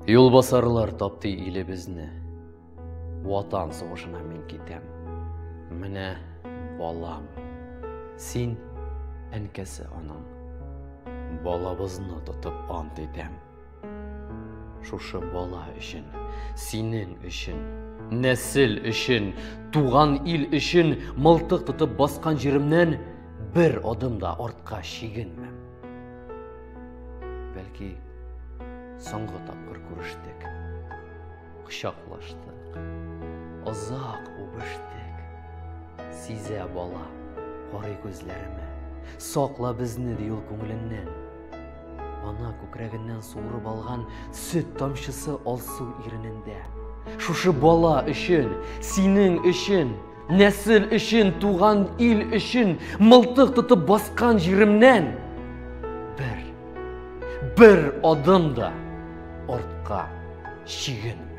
Юлбасарлар таптый илебезне. Ватан сугышына мин китәм. Менә балам. Син әнкәсе аның. Балабызны тотып ант итәм. Шушы бала өчен, синең өчен, нәсел өчен, туган ил өчен мылтык тотып баскан җиремнән бер адым да артка чигенмәм. Бәлки, соңгы тапкыр күрештек, кочаклаштык, озак үбештек. Сизә бала, карый күзләремә. Сакла безне, ди ул күңеленнән. Ана күкрәгеннән суырып алган сөт тамчысы алсу иренендә. Шушы бала өчен, синең өчен, нәсел өчен, туган ил өчен мылтык тотып баскан җиремнән бер, бер адым да артка чигенмәм.